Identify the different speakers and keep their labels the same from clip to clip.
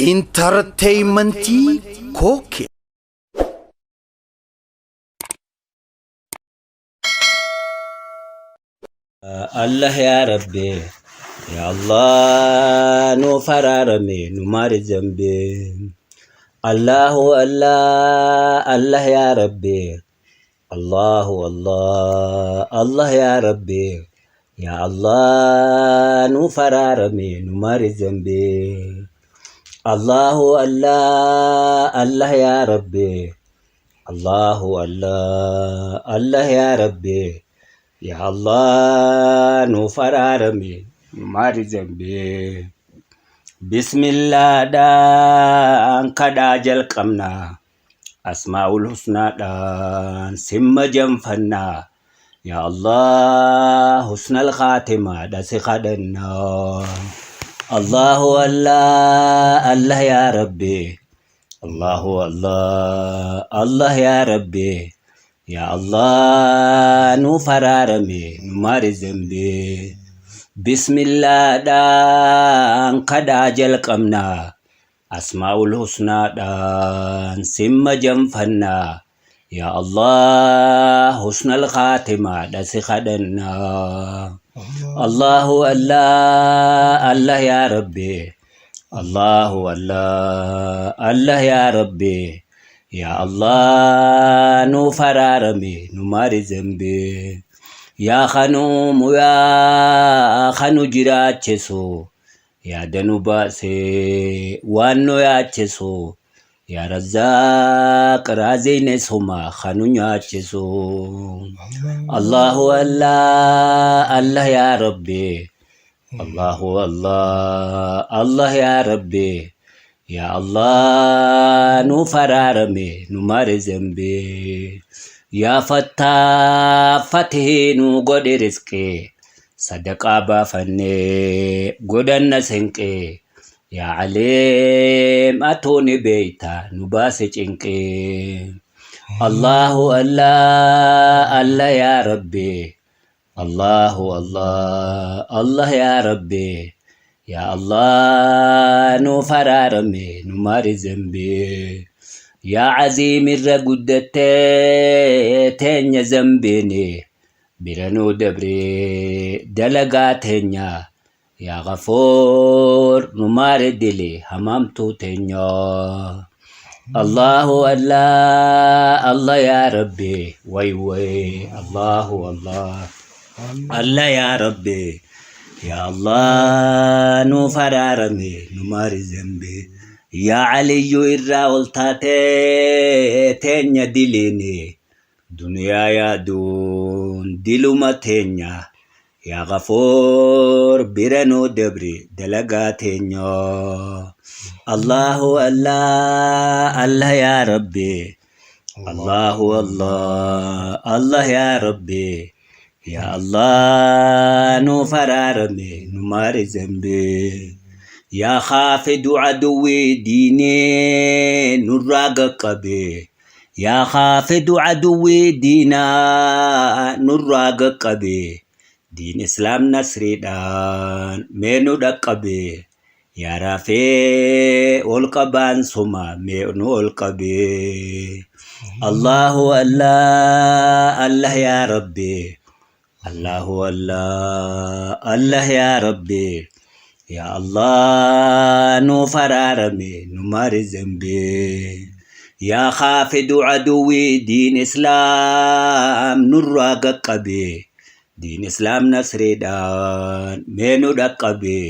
Speaker 1: Intarteeymentii Kookee.
Speaker 2: Allah ya Rabbi ya Allah nuuf araarame nu maari zambe Allahu Allah Allah ya Rabbi Allahu Allah Allah ya Rabbi ya Allah nuuf araarame nu maari zambe Allahu Allah Allah ya Rabbi Allahu Allah Allah ya Rabbi Yaa Allah nuuf araarami nu maari zambee. Bismillaadhaan kadhaa jalqabna. Asmaa'ul husnaadhaan simma janfanna. Yaa Allah husnal khaatimaadha si kadhanna. Allahu Allah Allah yaa Rabbi. Allahu Allah Allah yaa Rabbi. Yaa Allah nuuf araarame nu maari zambee. Bismillaadhaan kadhaa jalqabna. Asmaa'ul husnaadhaan simma janfanna. Yaa Allah husnal khaatimaadha si kadhanna. Allahu Allah Allah yaa Rabbi. Allahu Allah Allah yaa Rabbi. Yaa Allah nuuf araarami nu maari zambee. Yaa kanuumu yaa kanu jiraachisu yaada nu baasee waan nu yaachisu yaa razzaaq raaziyne suma kanu nyaachisu. Allahu Allah Allah yaa Rabbi Allahu Allah Allah yaa Rabbi yaa Allah nuuf araarame nu maari zambee yaa fattaa fatihii nu godhi rizqii sadaqaa baafannee godhanna sinqii yaa aliim atuu ni beeyta nu baasi cinqii Allahu Allah Allah yaa Rabbi Allahu Allah Allah yaa Rabbi yaa Allah nuuf araarame nu maari zambii yaa aziim irra guddattee teenya zambiini bira nuu dabree dalagaa teenya yaa ghafuur nu maari dili hamaamtuu teenya Allahu Allah Allah yaa Rabbi way way Allahu Allah Allah yaa Rabbi yaa Allah nuuf araarame nu maari zambi yaa Aliyyu irraa ol taatee teenya diliini Duniyaa yaaduun diluma teenya Yaa Ghafuur bira nuu dabri dalagaa teenya Allahu Allah Allah yaa Rabbi Allahu Allah Allah yaa Rabbi Yaa Allah nuuf araarami nu maari zambii Yaa khaafidu aduwwii diinii nurraa qaqqabi Yaa khaafidu aduwwii diinaa nurraa qaqqabi diin islaam nasriidhaan mee nu dhaqqabi yaa raafee ol qabaan suma mee nu ol qabi Allahu Allah Allah yaa Rabbi Allahu Allah Allah yaa Rabbi yaa Allah nuuf araarami nu maari zambii yaa khaafidu aduwwii diin islaam nurraa qaqqabi diin islaam nasriidhaan mee nu dhaqqabi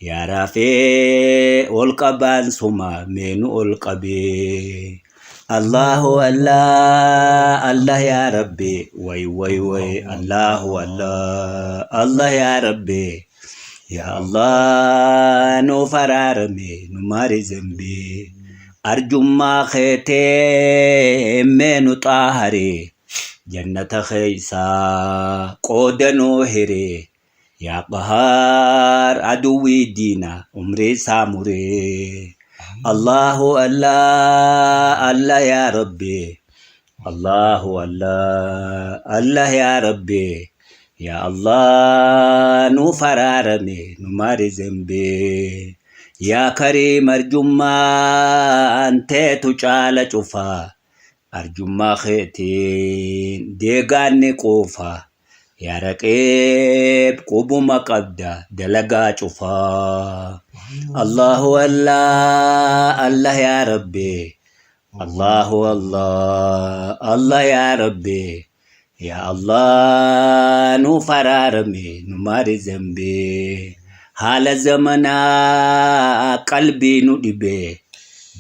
Speaker 2: yaa raafee ol qabaan suma mee nu ol qabi Allahu Allah Allah yaa Rabbi way way way Allahu Allah Allah yaa Rabbi yaa Allah nuuf araarami nu maari zambii arjummaa keetee mee nu xaahari jannata keeysaa qooda nuu hiri Yaa Qahaar aduwwii diina umrii isaa muree. Allahu Allah Allah yaa Rabbi. Allahu Allah Allah yaa Rabbi. Yaa Allah nuuf araarami nu maari zambee. Yaa Kariim arjummaan teetu caala cufaa. Arjummaa keetiin deegaan ni quufa. Yaa Raqiib qubuma qabda dalagaa cufaa. Allahu Allah Allah yaa Rabbi. Allahu Allah Allah yaa Rabbi. Yaa Allah nuuf araarami nu maari zambii. Haala zamanaa qalbii nu dhibe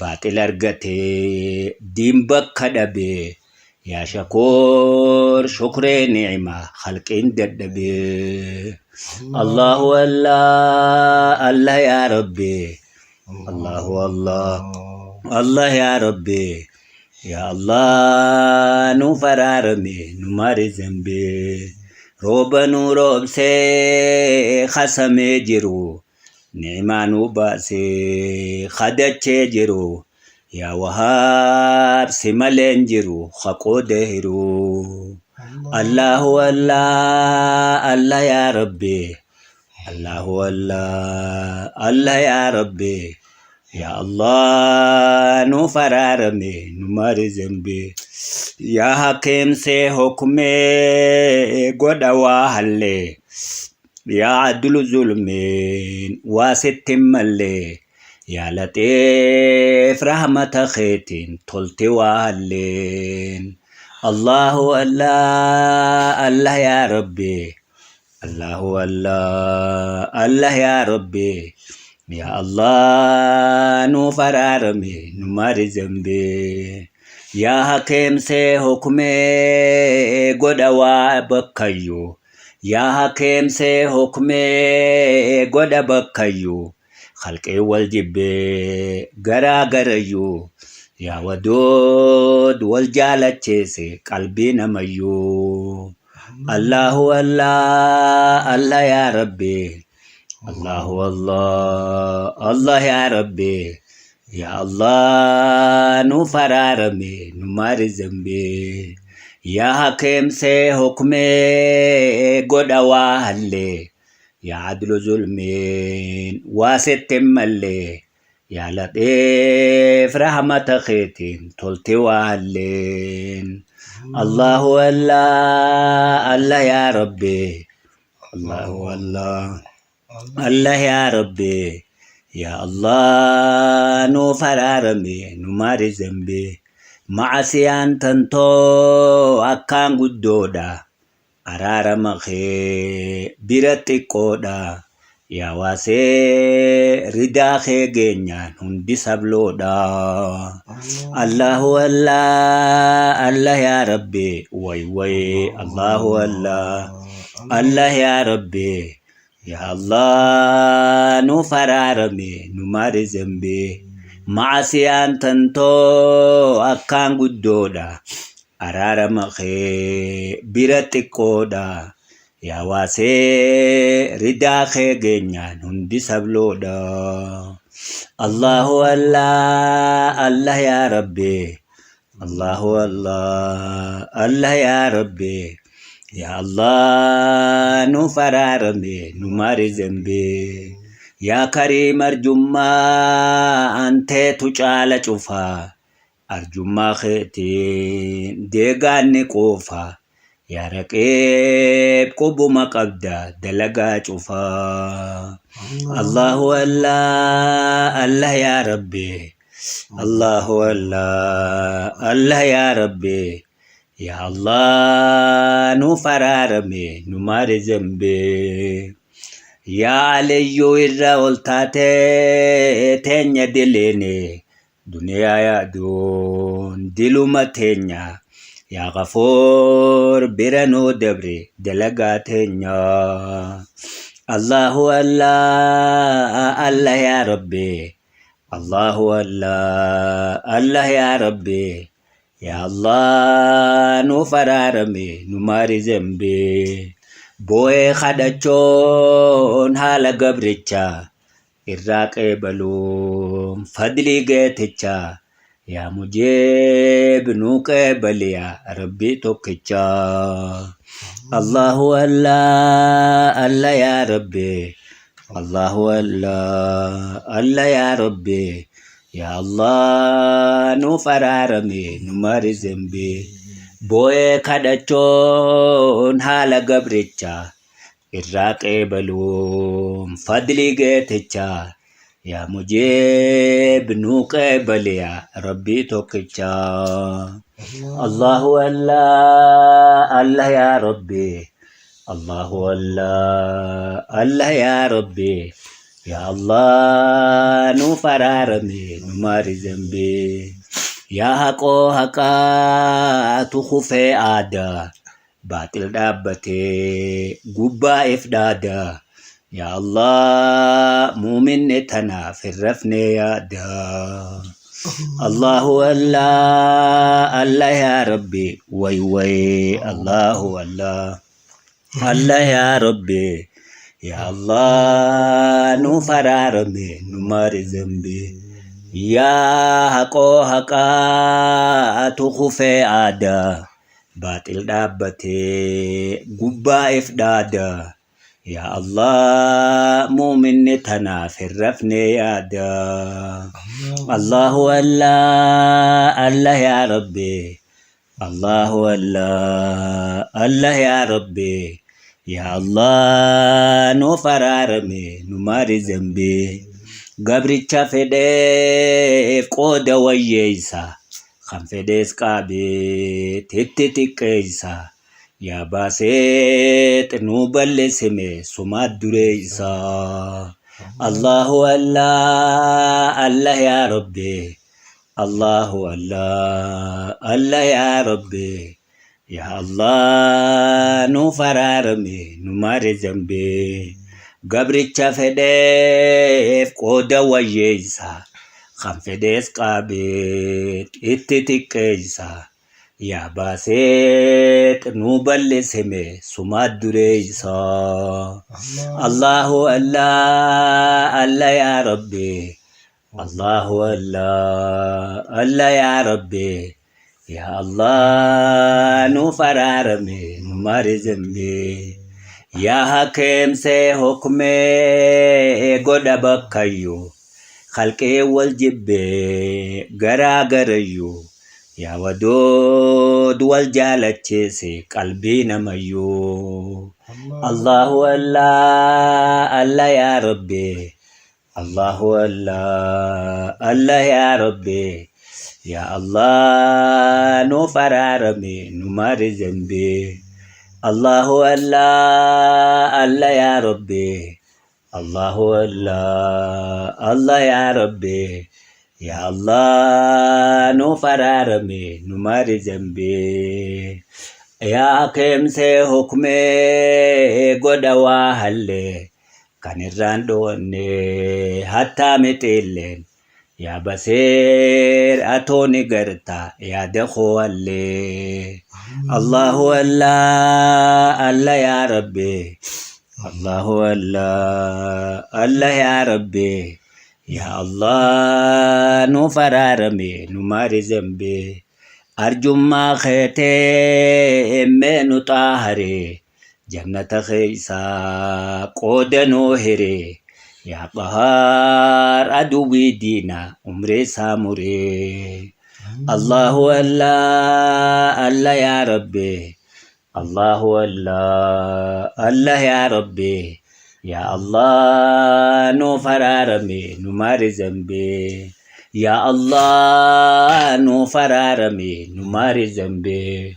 Speaker 2: baaxil argatee diin bakka dhabe. Yaa shakuur shukree ni'ima khalqiin dadhabe. Allahu Allah Allah yaa Rabbi. Allahu Allah Allah yaa Rabbi. Yaa Allah nuuf araarami nu maari zambii. Rooba nu roobsee hasamee jiru. Ni'imaa nu baasee kadachee jiru. Yaa Wahaab si malee hin jiru haqooda hiru. Allahu Allah Allah yaa Rabbi. Allahu Allah Allah yaa Rabbi. Yaa Allah nuuf araarami nu maari zambii. Yaa Hakiim see hukmee godha waa hallee. Yaa Adlu zulmiin waa sitti hin mallee. Yaa Laxiif rahmata keetiin tolti waa halleen. Allahu Allah Allah yaa Rabbi. Allahu Allah Allah yaa Rabbi. Yaa Allah nuuf araarami nu maari zambii. Yaa Hakiim see hukmee godha waa bakkayyuu. Yaa Hakiim see hukmee godha bakkayyuu. Khalqii wal jibbee garaa garayyuu. Yaa Waduud wal jaalacheese qalbii namayyuu. Allahu Allah Allah yaa Rabbi. Allahu Allah Allah yaa Rabbi. Yaa Allah nuuf araarami nu maari zambii. Yaa Hakiim see hukmee godha waa hallee. Yaa Adlu zulmiin waa sitti hin mallee. Yaa Laxiif rahmata keetiin tolti waa halleen. Allahu Allah Allah yaa Rabbi. Allahu Allah Allah yaa Rabbi. Yaa Allah nuuf araarami nu maari zambii. Ma'asiyaan tantoo akkaan guddoodha. Araarama kee bira xiqqoodha. Yaa waasee ridaa kee geenyaan hundi sabloodha. Allahu Allah Allah yaa Rabbi way way Allahu Allah Allah yaa Rabbi. Yaa Allah nuuf araarami nu maari zambii. Ma'asiyaan tantoo akkaan guddoodha. Araarama kee bira xiqqoodha. Yaa waasee ridaa kee geenyaan hundi sabloodha. Allahu Allah Allah yaa Rabbi. Allahu Allah Allah yaa Rabbi. Yaa Allah nuuf araarami nu maari zambii. Yaa Kariim arjummaan teetu caala cufaa. Arjummaa keetiin deegaan ni quufa. Yaa Raqiib qubuma qabda dalagaa cufaa. Allahu Allah Allah yaa Rabbi. Allahu Allah Allah yaa Rabbi. Yaa Allah nuuf araarami nu maari zambii. Yaa Aliyyuu irra ol taatee teenya diliini. Duniyaa yaaduun diluma teenya. Yaa Ghafuur bira nuu dabri dalagaa teenya. Allahu Allah Allah yaa Rabbi. Allahu Allah Allah yaa Rabbi. Yaa Allah nuuf araarami nu maari zambii. Boo'ee kadhachuun haala gabrichaa. Irraa qeebaluun fadlii geetichaa. Yaa Mujiib nuu qeebali yaa Rabbii tokkichaa. Allahu Allah Allah yaa Rabbi. Allahu Allah Allah yaa Rabbi yaa Allah nuuf araarami nu mari zambii. Boo'ee kadhachuun haala gabrichaa irraa qeebaluun fadlii geetichaa yaa mujiib nuu qeebali yaa Rabbii tokkichaa. Allahu Allah Allah yaa Rabbi Allahu Allah Allah yaa Rabbi yaa Allah nuuf araarami nu maari zambii. Yaa haqoo haqaatu kufee aadaa baaxil dhaabbatee gubbaa if dhaadaa yaa Allah muuminni tanaaf hin rafne yaada. Allahu Allah Allah yaa Rabbi way way Allahu Allah Allah yaa Rabbi yaa Allah nuuf araarami nu maari zambii. Yaa haqoo haqaatu kufee aadaa baaxil dhaabbatee gubbaa if dhaadaa yaa Allah muuminni tanaaf hin rafne yaada. Allahu Allah Allah yaa Rabbi Allahu Allah Allah yaa Rabbi yaa Allah nuuf araarami nu maari zambii. Gabricha fedheef qooda wayyeeysa kan fedhees qaabeet itti xiqqeeysa yaa baaseet nuu balleessime sumaat dureeysa. Allahu Allah Allah yaa Rabbi Allahu Allah Allah yaa Rabbi yaa Allah nuuf araarami nu maari zambii. Gabricha fedheef qooda wayyeeysa kan fedhees qaabeet itti xiqqeeysa yaa baaseet nuu balleessime sumaat dureeysa. Allahu Allah Allah yaa Rabbi Allahu Allah Allah yaa Rabbi yaa Allah nuuf araarami nu maari zambii. Yaa hakeemsee hukmee godha bakkayyuu khalqee wal jibbee garaa garayyuu yaa wadood wal jaalachiise qalbii namayyuu. Allahu Allah Allah yaa Rabbi Allahu Allah Allah yaa Rabbi yaa Allah nuuf araarami nu maari zambii. Allahu Allah Allah yaa Rabbi Allahu Allah Allah yaa Rabbi yaa Allah nuuf araarami nu maari zambii. Yaa hakeemsee hukmee godha waa hallee kan irraan dhowanne hattaa mixeelleen yaa baseer atoo ni garta yaada koo allee. Allahu Allah Allah yaa Rabbi Allahu Allah Allah yaa Rabbi yaa Allah nuuf araarami nu maari zambii. Arjummaa keetee mee nu xaahari jannata keeysaa qooda nuu hiri yaa qahaar aduwwii diina umrii isaa muree. Allahu Allah Allah yaa Rabbi Allahu Allah Allah yaa Rabbi yaa Allah nuuf araarami nu maari zambii. Yaa Allah nuuf araarami nu maari zambii.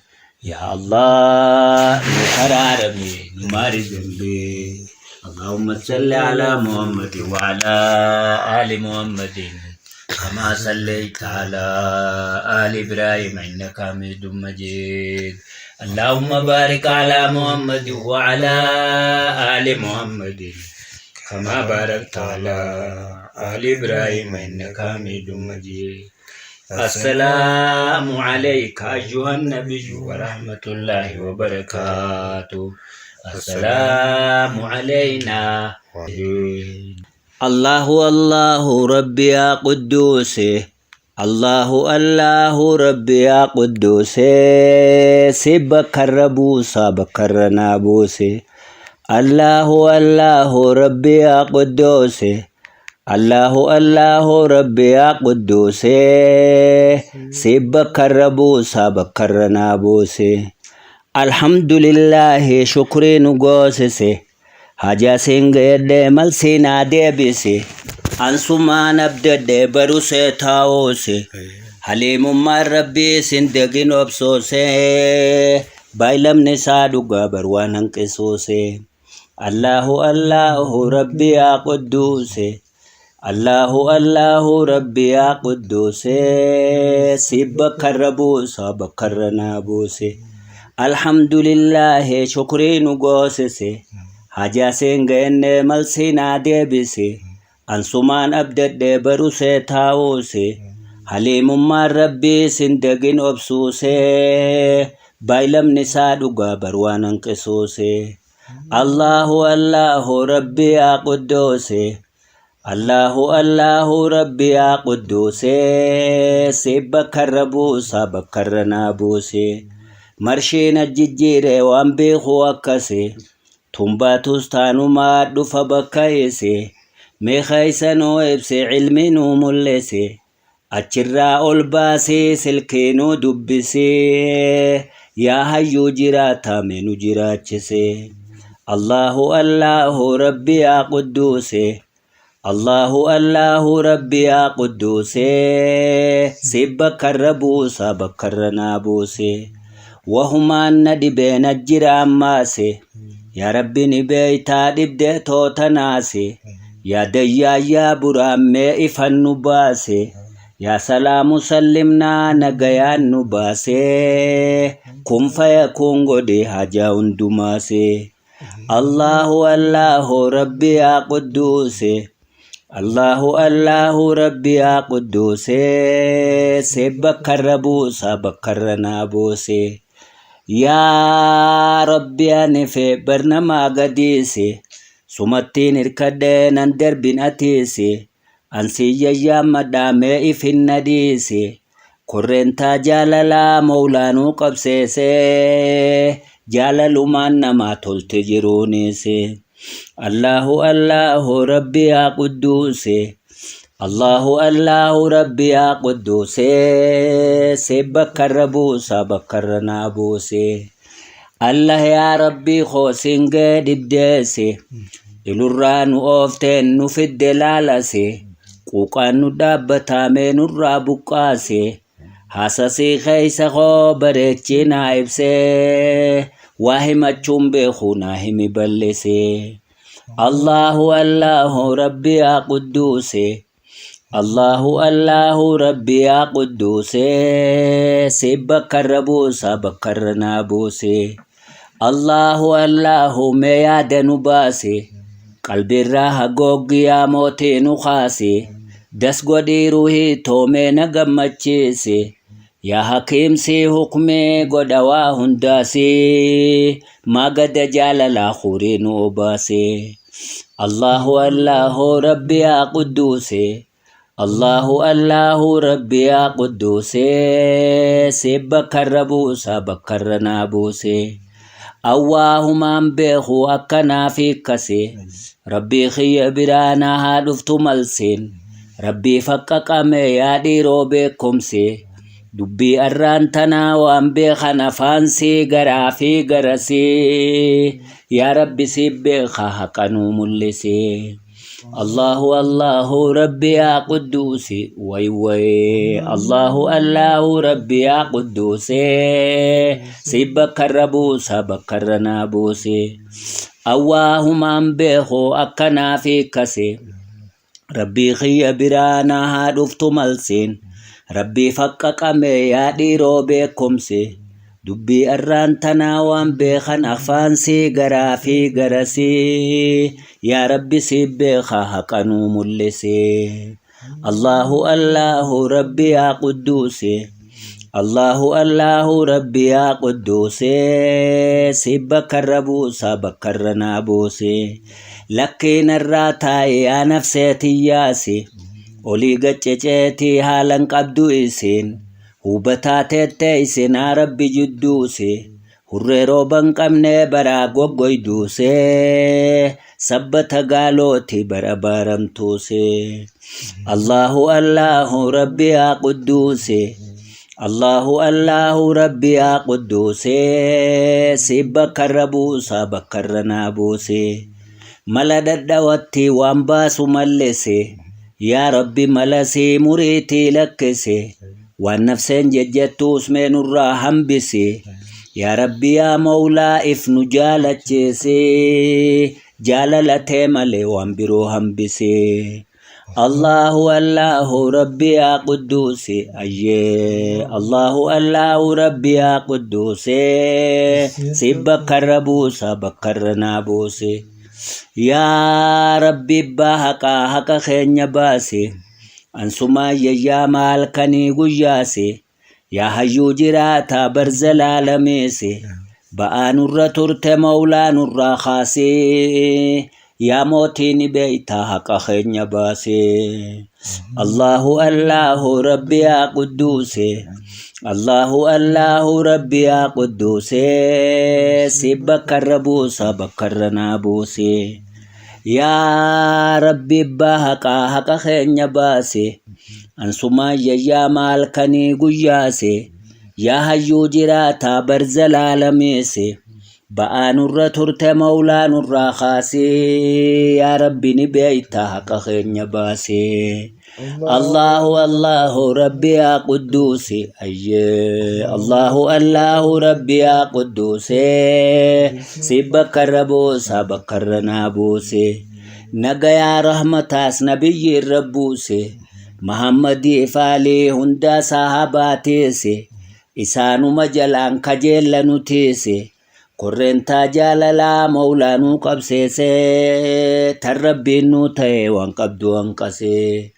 Speaker 2: Yaa Allah nuuf araarami nu maari zambii. Allahumma salli ala Muhammad wa ala ali Muhammad kama sallaita ala ali Ibrahim innaka Hamidum Majid. Allahumma barik ala Muhammad wa ala ali Muhammad kama barakta ala ali Ibrahim innaka Hamidum Majid. Assalaamu alayka ayyuhan nabiyyu wa rahmatullahi wa barakaatuh. Assalaamu alaynaa. Allahu Allahu Rabbi yaa Qudduuse Allahu Allahu Rabbi yaa Qudduuse si bakkarra buusaa bakkarra naa buuse. Allahu Allahu Rabbi yaa Qudduuse, Allahu Allahu Rabbi yaa Qudduuse, si bakkarra buusaa bakkarra naa buuse. Alhamdulillaahi shukrii nu goosise, hajaa siin geedhe malsii naa deebise. Ansumaan abdadhe barusee taa'uuse, haliimummaan Rabbii sin dagin obsoose, baay'lamni isaa dhugaa bar waan hanqisuuse. Allahu Allahu Rabbi yaa Qudduuse, Allahu Allahu Rabbi yaa Qudduuse, si bakkarra buusa bakkarra naa buuse. Alhamdulillaahi shukrii nu goosise, hajaa siin geenne malsii naa deebise. Ansumaan abdadhe barusee taa'uuse, haliimummaan Rabbii sin dagin obsuuse, baay'lamni isaa dhugaa bar waan hanqisuuse. Allahu Allahu Rabbi yaa Qudduuse, Allahu Allahu Rabbi yaa Qudduuse, si bakkarra buusa bakkarra naa buuse. Marshiin ajjijjiire waan beeku akkase, tumbaatus taanumaa dhufa bakka ise, mee keessa nuu ibse ilmi nuu mul'ise, achirraa ol baasee silkii nuu dubbisee, yaa hayyuu jiraataa mee nu jiraachise. Allahu Allahu Rabbi yaa Qudduuse, Allahu Allahu Rabbi yaa Qudduuse, si bakkarra buusa bakkarra naa buuse. Wahumaan na dhibee na jira ammaase, yaa Rabbi ni beeytaa dhibdee tootanaase, yaa dayyaayyaa buraammee ifan nu baase, yaa salaamu sallimnaa nagayaan nu baase, kun fayakuun godhe hajaa hundumaase. Allahu Allahu Rabbi yaa Qudduuse, Allahu Allahu Rabbi yaa Qudduuse, si bakkarra buusa bakkarra naa buuse. Yaa Rabbi ani fe barnamaa gadiise, sumattiin hirkadhe nan darbin atiise, ansi yayyaammadhaa mee ifin na dhiise. Korreentaa jaalalaa mowlaanuu qabseese, jaalalumaan namaa tolte jiruunise. Allahu Allahu Rabbi yaa Qudduuse, Allahu Allahu Rabbi yaa Qudduuse, si bakkarra buusa bakkarra naa buuse. Allah yaa Rabbii koo singee dhibdeese, ilurraa nu oofteen nu fidde laalase, quuqaan nu dhaabbataamee nurraa buqqaase, haasasii keessa koo bareechii naa ibsee, waa himachuun beeku naa himi bal'ise. Allahu Allahu Rabbi yaa Qudduuse, Allahu Allahu Rabbi yaa Qudduuse, si bakkarra buusa bakkarra naa buuse. Allahu Allahu mee yaada nu baase, qalbiirraa hagooggi yaa mootii nu kaase, das godhii ruhii toomee na gammachiise, yaa hakiim sii hukmee godha waa hundaase, maa gada jaalalaa hurii nu obaase. Allahu Allahu Rabbi yaa Qudduuse, Allahu Allahu Rabbi yaa Qudduuse, si bakkarra buusa bakkarra naa buuse. Awwaahumaan beeku akkanaa fi akkase, Rabbii kiyya biraa naa haa dhuftu malseen, Rabbii faqqaqame yaa dhiiroo beekumse, dubbii arraan tanaa waan beekan afaansii garaa fi garasii, yaa Rabbi si beeka haqa nuu mul'ise. Allahu Allahu Rabbi yaa Qudduusi, way way, Allahu Allahu Rabbi yaa Qudduuse, si bakkarra buusa bakkarra naa buuse. Awwaahumaan beeku akkanaa fi akkase, Rabbii kiyya biraa naa haa dhuftu malseen, Rabbii faqqaqame yaa dhiiroo beekumse, dubbii arraan tanaa waan beekan afaansii garaa fi garasii, yaa Rabbi si beeka haqa nuu mul'ise. Allahu Allahu Rabbi yaa Qudduuse, Allahu Allahu Rabbi yaa Qudduuse, si bakkarra buusa bakkarra naa buuse. Lakkii narraa taa'e yaa nafsee tiyyaase, olii gacceceetii haalan qabdu isiin, hubataa teettee isin haa Rabbi jidduuse. Hurree rooba hin qabne baraa goggoyduusee sabbata gaalooti bara baaramtuuse. Allahu Allahu Rabbi yaa Qudduuse. Allahu Allahu Rabbi yaa Qudduuse. Si bakkarra buusa bakkarra naa buuse. Mala dhadhawatti waan baasu mallese. Yaa Rabbi mala sii muriitii lakkise. Waan nafseen jejjettuus mee nurraa hambisi. Yaa Rabbi yaa Mawlaa if nu jaalachiisi. Jaalala tee malee waan biroo hambisi. Allahu Allahu Rabbi yaa Qudduusi. Ayyee Allahu Allahu Rabbi yaa Qudduusi. Si bakkarra buusa bakkarra naa buusi. Yaa Rabbi abbaa haqaa haqa keenya baasi. Ansumaan yayyaama halkanii guyyaasi. Yaa hayyuu jiraataa bar zalaalamiisi. Ba'aa nurra turte mawlaa nurraa kaasi. Yaa mootii ni beeytaa haqa keenya baasi. Allahu Allahu Rabbi yaa Qudduusi. Allahu Allahu Rabbi yaa Qudduusi. Si bakkarra buusa bakkarra naa buusi. Yaa Rabbi abbaa haqaa haqa keenya baasi. Ansumaan yayyaama halkanii guyyaase. Yaa hayyuu jiraataa bar zalaalamiisi. Ba'aa nurra turte mawlaa nurraa kaasi. Yaa Rabbi ni beeyta haqa keenya baasi. Allahu Allahu Rabbi yaa Qudduusi. Ayyee Allahu Allahu Rabbi yaa Qudduusi. Si bakkarra buusa bakkarra naa buusi. Nagayaa rahmataas nabiyyi irra buuse. Mahammadii faalii hundaa sahabaa teese. Isaanuma jalaan kajeella nu teese. Korreentaa jaalalaa mawlaa nuu qabseese. Tan rabbiin nuu ta'e waan qabdu hanqase.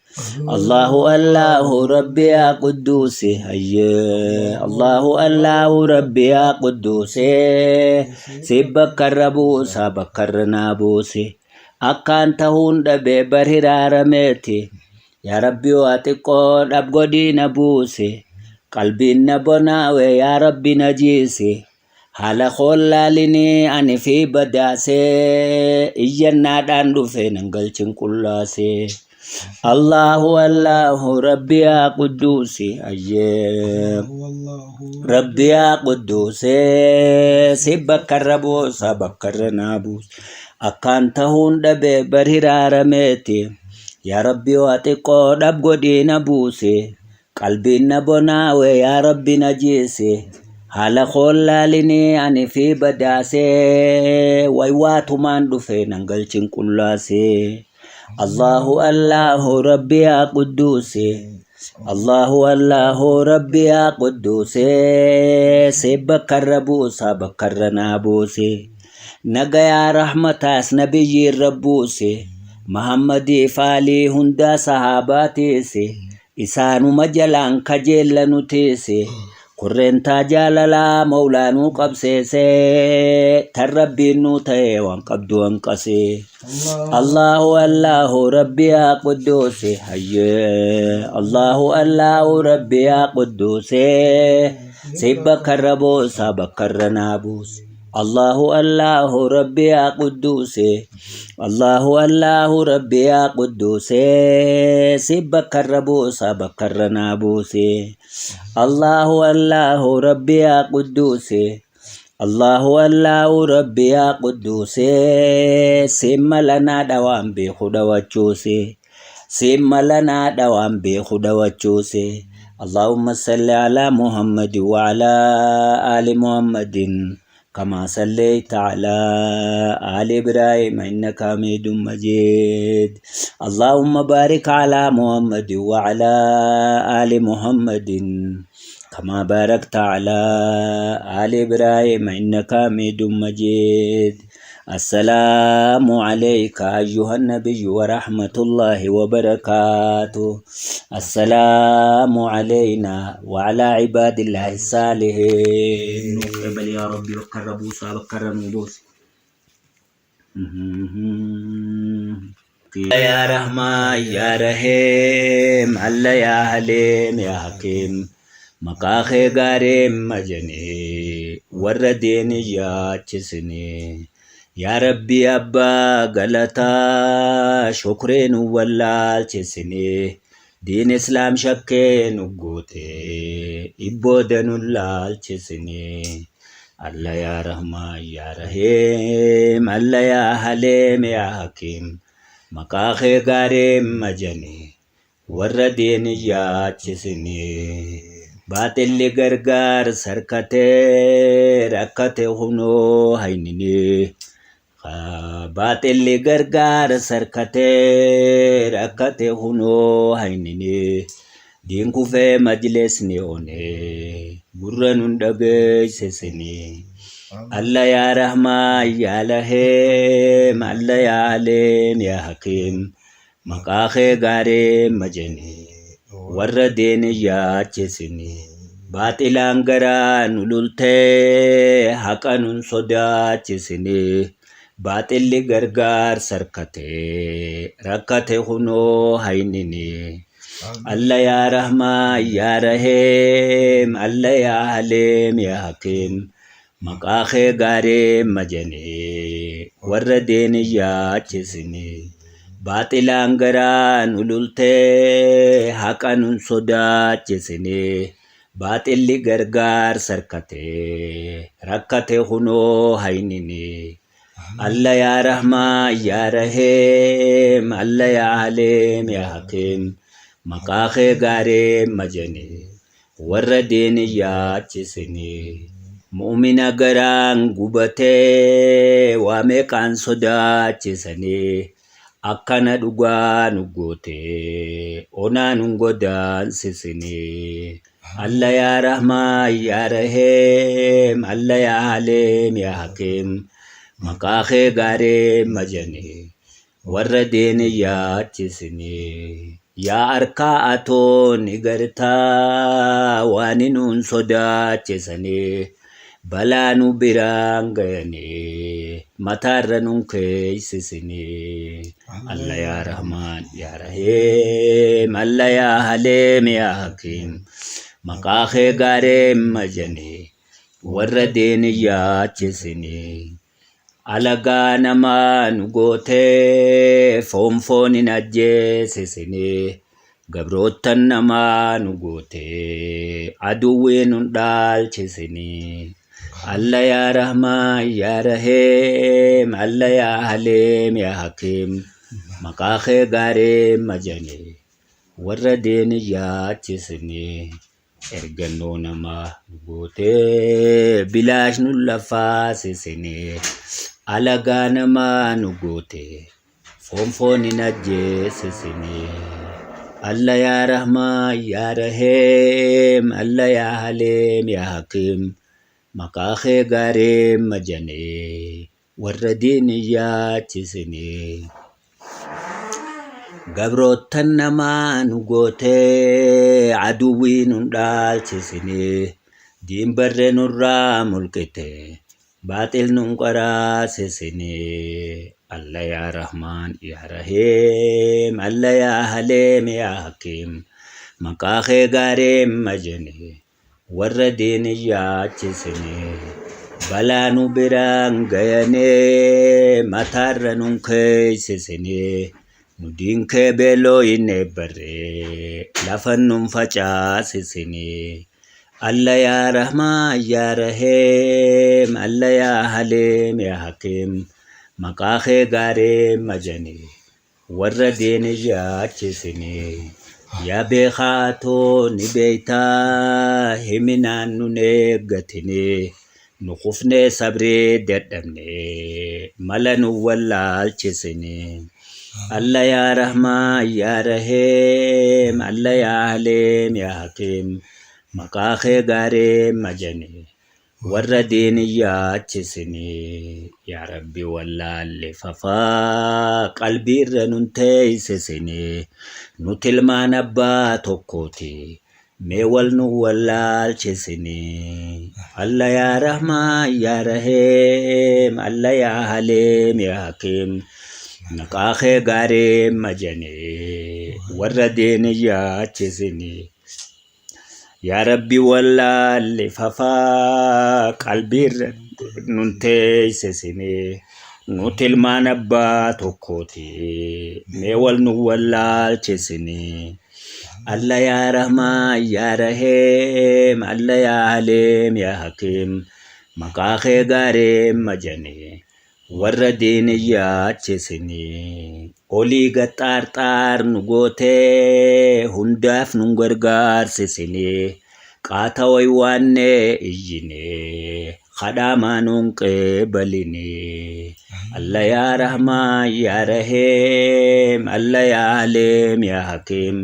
Speaker 2: Allahu Allahu Rabbi yaa Qudduusi. Hayyee Allahu Allahu Rabbi yaa Qudduusi. Si bakkarra buusa bakkarra naa buusi. Akkaan tahuun dhabe bar hiraarameeti. Yaa Rabbi waa xiqqoo dhab godhii na buusi. Qalbiin na bonaawe yaa Rabbi na jiisi. Haala koon laalinii ani fi badaasee. Iyyannaadhaan dhufe nan galchin qullaasee. Allahu Allahu Rabbi yaa Qudduusi. Ayyee. Rabbi yaa Qudduusi. Si bakkarra buusa bakkarra naa buusa. Akkaan tahuun dhabe bar hiraarameeti. Yaa Rabbi waa xiqqoo dhab godhii na buusi. Qalbiin na bonaawe yaa Rabbi na jiisi. Haala koon laalinii ani fi badaasee. Waywaatumaan dhufe nan galchin qullaasee. Allahu Allahu Rabbi yaa Qudduusi. Allahu Allahu Rabbi yaa Qudduusi. Si bakkarra buusa bakkarra naa buusi. Nagayaa rahmataas nabiyyi irra buuse. Mahammadii faalii hundaa sahaabaa teese. Isaanuma jalaan kajeella nu teese. Korreentaa jaalalaa mawlaa nuu qabseese. Tan rabbiin nuu ta'e waan qabdu hanqase. Allahu Allahu Rabbi yaa Qudduusi. Hayyee Allahu Allahu Rabbi yaa Qudduusi. Si bakkarra buusa bakkarra naa buusi. Allahu Allahu Rabbi yaa Qudduusi. Allahu Allahu Rabbi yaa Qudduusi. Si bakkarra buusa bakkarra naa buusi. Allahu Allahu Rabbi yaa Qudduusi. Allahu Allahu Rabbi yaa Qudduusi. Si mala naa dhawaan beeku dhawachuusi. Si mala naa dhawaan beeku dhawachuusi. Allahumma salli ala Muhammad wa ala ali Muhammadin kama sallaita ala ali Ibrahim innaka Hamidum Majid. Allahumma barik ala Muhammad wa ala ali Muhammadin kama barakta ala ali Ibrahim innaka Hamidum Majid. Assalaamu alayka ayyuhan nabiyyu wa rahmatullahi wa barakaatuh. Assalaamu alayna wa ala ibadillahi saalihin. Nuuf dabali yaa Rabbi bakkarra buusaa bakkarra nuu buusi. Yaa Rahmaan yaa Rahiim Alla yaa Haliim yaa Hakiim maqaa kee gaariin majanii Warra diin yaachisini. Yaa Rabbi abbaa galataa shukree nu wallaalchisini. Diin islaam shakkee nu goote ibbooda nu laalchisini. Alla yaa Rahmaan yaa Rahiim Alla yaa Haleem yaa Hakiim maqaa kee gaariin majani warra diin yaachisini. Baaxilli gargaar sarkatee rakkate hunoo haynini. Baaxilli gargaar sarkatee rakkate hunoo haynini. Diin kufee majlisni one gurra nun dhageessisini. Alla yaa Rahmaan yaa Laheem Alla yaa Aleem yaa Hakiim maqaa kee gaariin majani warra diin yaachisini. Baaxilaan garaa nu lultee haqa nun sodaachisini. Baaxilli gargaar sarkatee rakkate kunoo haynini. Alla yaa Rahmaan yaa Rahiim Alla yaa Haleem yaa Hakiim maqaa kee gaariin majani warra diin yaachisini. Baaxilaan garaa nu lultee haqa nun sodaachisini. Baaxilli gargaar sarkatee rakkate kunoo haynini. Alla yaa Rahmaan yaa Rahiim Alla yaa Haleem yaa Hakiim maqaa kee gaariin majani warra diin yaachisini. Mu'mina garaan gubatee waa meeqaan sodaachisanii akkana dhugaa nu goote onaa nun godaansisini. Alla yaa Rahmaan yaa Rahiim Alla yaa Haleem yaa Hakiim maqaa kee gaariin majani warra diin yaachisini. Yaa harkaa atoo ni gartaa waan nuun sodaachisanii balaa nu biraan gayanii mataarra nun keeysisini. Alla yaa Rahmaan yaa Rahiim Alla yaa Haleem yaa Hakiim maqaa kee gaariin majani warra diin yaachisini. Alagaa namaa nu gootee foon foon hin ajjeesisini. Gabroottan namaa nu gootee aduwwii nun dhaalchisini. Alla yaa Rahmaan yaa Rahiim Alla yaa Haleem yaa Hakiim maqaa kee gaariin majani warra diin yaachisini. Ergannoo namaa nu gootee bilaash nu lafaasisini. Alagaa namaa nu gootee foon foon hin ajjeesisini. Alla yaa Rahmaan yaa Rahiim Alla yaa Haleem yaa Hakiim maqaa kee gaariin majani warra diin yaachisini. Gabroottan namaa nu gootee aduwwii nun dhaalchisini. Diin barre nurraa mulqite baaxil nun qaraasisini. Alla yaa Rahmaan yaa Rahiim Alla yaa Haleem yaa Hakiim maqaa kee gaariin majani warra diin yaachisini. Balaa nu biraan gayanii mataarra nun keeysisini. Nu diin kee beeloo hin eebbarre lafa nun facaasisini. Alla yaa Rahmaan yaa Rahiim Alla yaa Haleem yaa Hakiim maqaa kee gaariin majani warra diin yaachisini. Yaa beekaa atoo ni beeytaa himinaan nun eeggatini. Nu kufnee sabrii dadhabne mala nu wallaalchisini. Alla yaa Rahmaan yaa Rahiim Alla yaa Haleem yaa Hakiim maqaa kee gaariin majani warra diin yaachisini. Yaa Rabbi wallaalle fafaa qalbiirra nun teeysisini. Nu tilmaan abbaa tokkooti mee wal nu wallaalchisini. Alla yaa Rahmaan yaa Rahiim Alla yaa Haleem yaa Hakiim maqaa kee gaariin majani warra diin yaachisini. Yaa Rabbi wallaalle fafaa qalbiirra nun teessisine nuti ilmaan abbaa tokkooti mee wal nu wallaalchisine. Alla yaa Rahmaan yaa Rahiim Alla yaa Haliim yaa Hakiim maqaa kee gaariin majane warra diin hin yaachisine olii gad xaarxaar nu gootee hundaaf nun gargaarsisine qaata waywaannee iyyine kadhaamaa nun qeebaline. Alla yaa Rahmaan yaa Rahiim Alla yaa Haliim yaa Hakiim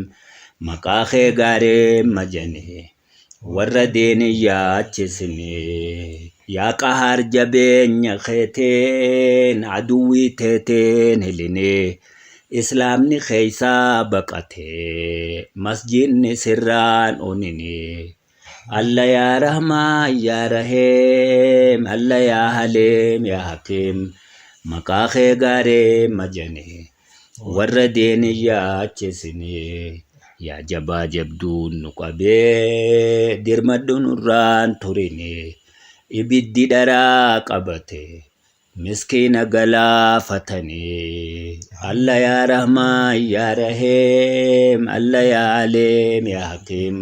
Speaker 2: maqaa kee gaariin majane warra diin hin yaachisine. Yaa qahaar jabeenya keetiin aduwwii teetiin hiline islaamni keeysaa baqate masjidni sirraan onine. Alla yaa Rahmaan yaa Rahiim Alla yaa Haliim yaa Hakiim maqaa kee gaariin majane warra diin hin yaachisine. Yaa jabaa jabduun nu qabee dirmadhu nurraan turine ibiddi dharaa qabate miskiina galaafatane. Alla yaa Rahmaan yaa Rahiim Alla yaa Haliim yaa Hakiim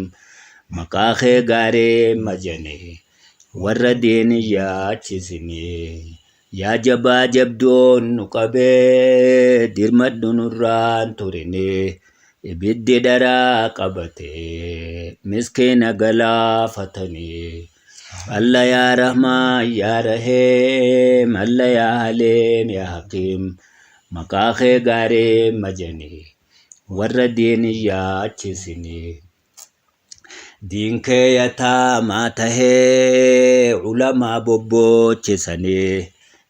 Speaker 2: maqaa kee gaariin majane warra diin hin yaachisine. Yaa jabaa jabduun nu qabee dirmadhu nurraan turine ibiddi dharaa qabate miskiina galaafatane. Alla yaa Rahmaan yaa Rahiim Alla yaa Haliim yaa Hakiim maqaa kee gaariin majane warra diin hin yaachisine. Diin kee yataamaa tahee ulamaa bobboochisanii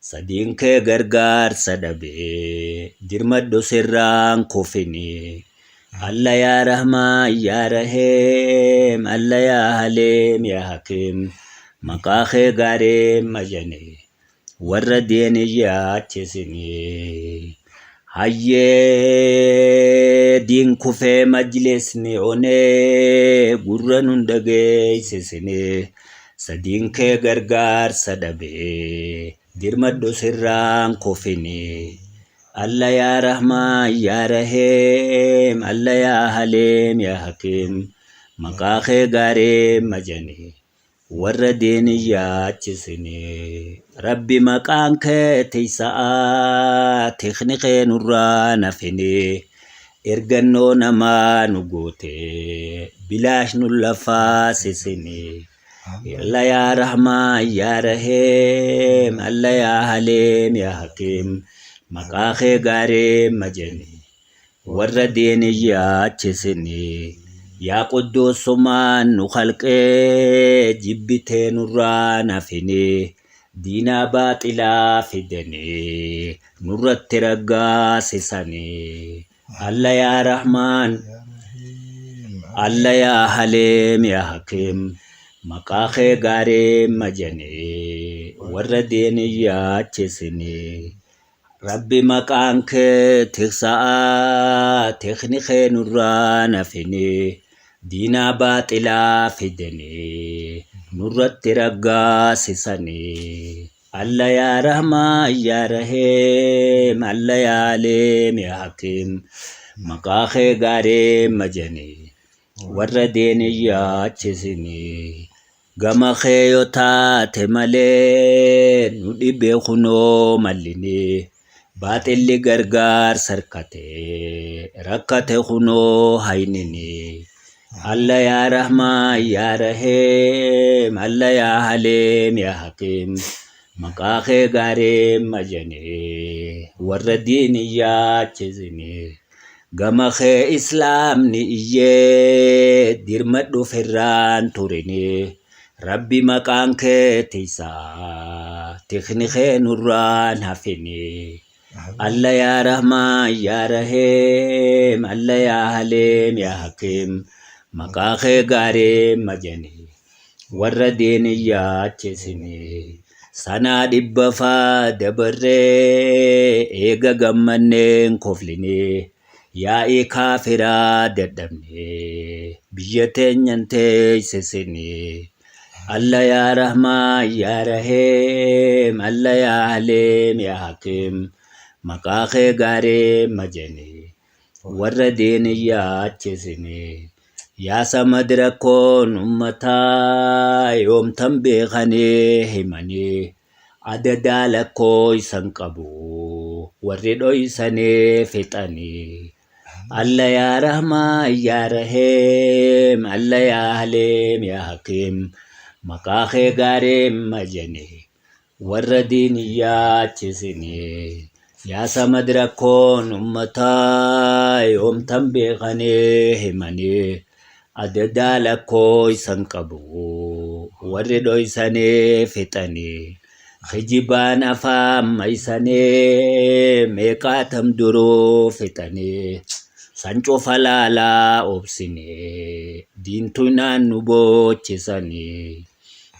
Speaker 2: sadiin kee gargaarsa dhabee dirmadhu sirraan kufini. Alla yaa Rahmaan yaa Rahiim Alla yaa Haliim yaa Hakiim maqaa kee gaariin majane warra diin hin yaachisine. Hayyee diin kufee majlisni onee gurra nun dhageessisine sadiin kee gargaarsa dhabee dirmadhu sirraan kufine. Alla yaa Rahmaan yaa Rahiim Alla yaa Haliim yaa Hakiim maqaa kee gaariin majane warra diin hin yaachisine. Rabbi maqaan kee tiksa'aa tikni kee nurraa nafine ergannoo namaa nu goote bilaash nu lafaasisine. Alla yaa Rahmaan yaa Rahiim Alla yaa Haliim yaa Hakiim maqaa kee gaariin majane warra diin hin yaachisine. Yaa qudduusumaan nu khalqee jibbitee nurraa hafine diinaa baaxilaa fidane nurratti raggaasisane. Alla yaa Rahmaan Alla yaa Haliim yaa Hakiim maqaa kee gaariin majane warra diin hin yaachisine. Rabbi maqaan kee tiksa'aa tikni kee nurraa hafine diinaa baaxilaa fidane nurratti raggaasisane. Alla yaa Rahmaan yaa Rahiim Alla yaa Haliim yaa Hakiim maqaa kee gaariin majane warra diin hin yaachisine. Gama kee yoo taate malee nu dhibee kunoo malline baaxilli gargaarsa harkate rakkate kunoo haynine. Alla yaa Rahmaan yaa Rahiim Alla yaa Haliim yaa Hakiim maqaa kee gaariin majane warra diin hin yaachisine. Gama kee islaamni iyyee dirmadhu firraan turine Rabbi maqaan kee tiksaa tikni kee nurraan hafine. Alla yaa Rahmaan yaa Rahiim Alla yaa Haliim yaa Hakiim maqaa kee gaariin majane warra diin hin yaachisine. Sanaa dhibba faa dabarree eega gammanneen kofline yaa'ii kaafiraa dadhabne. Biyya teenyan teeysisini. Alla yaa Rahmaan yaa Rahiim Alla yaa Haliim yaa Hakiim maqaa kee gaarii majani warra diin hin yaachisini. Yaa Samad rakkoon ummataa yoomtan beekanii himanii adadaa lakkooysan qabu warri dhoysanii fixanii. Alla yaa Rahmaan yaa Rahiim Alla yaa Haliim yaa Hakiim maqaa kee gaarii majani warra diin hin yaachisini. Yaa Samad rakkoon ummataa yoomtan beekanii himanii adadaa lakkooysan qabu warri dhoysanii fixanii. Kijibaan afaan maysanii meeqaatam duruu fixanii san cufa laalaa obsinee diintuynaan nu boochisanii.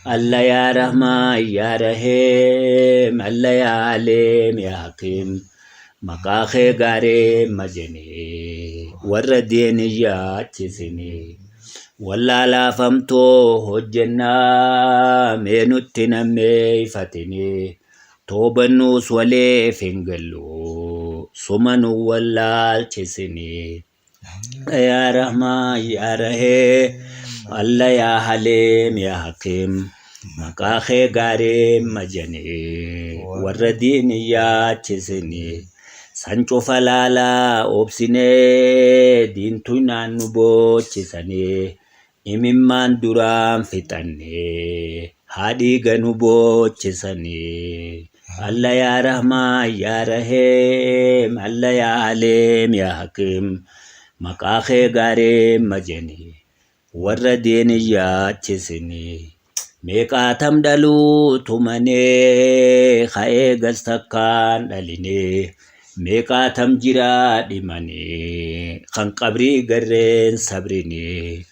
Speaker 2: Alla yaa Rahmaan yaa Rahiim Alla yaa Aliim yaa Hakiim maqaa kee gaarii majanii warra diin hin yaachisinii. Wallaalaafamtoo hojjennaa mee nutti nammeeyfatini toobannuus waliif hin gallu suma nu wallaalchisini. Yaa Rahmaan yaa Rahiim Alla yaa Haliim yaa Hakiim maqaa kee gaarii majanii warra diin hin yaachisini. San cufa laalaa obsinee diintuynaan nu boochisanii imimmaan duraan fixannee haa dhiiga nu boochisanii. Alla yaa Rahmaan yaa Rahiim Alla yaa Haliim yaa Hakiim maqaa kee gaarii majanii warra diin hin yaachisinii. Meeqaatam dhaluu tumanee ka eegas takkaan dhalinee meeqaatam jiraa dhimanii kan qabrii garreen sabrinii.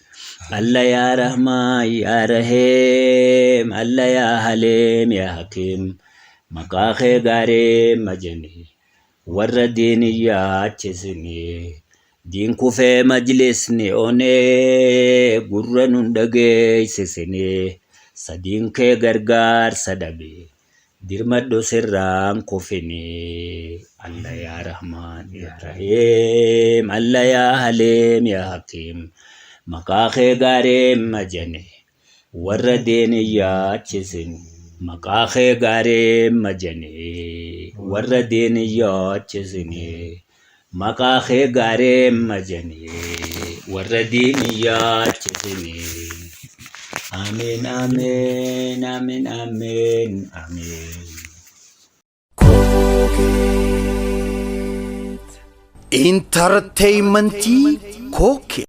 Speaker 2: Alla yaa Rahmaan yaa Rahiim Alla yaa Haliim yaa Hakiim maqaa kee gaarii majanii warra diin hin yaachisinii. Diin kufee majlisni onee gurra nun dhageeysisinii sadiin kee gargaarsa dhabe dirmadhu sirraan kufinii Alla yaa Rahmaan yaa Rahiim Alla yaa Haliim yaa Hakiim maqaa kee gaariin majane warra diin hin yaachisin maqaa kee gaariin majane warra diin hin yaachisinii Maqaa kee gaariin majanii warra diin hin yaachisinii. Ameen ameen ameen ameen ameen.
Speaker 1: Intarteeymentii Kookee.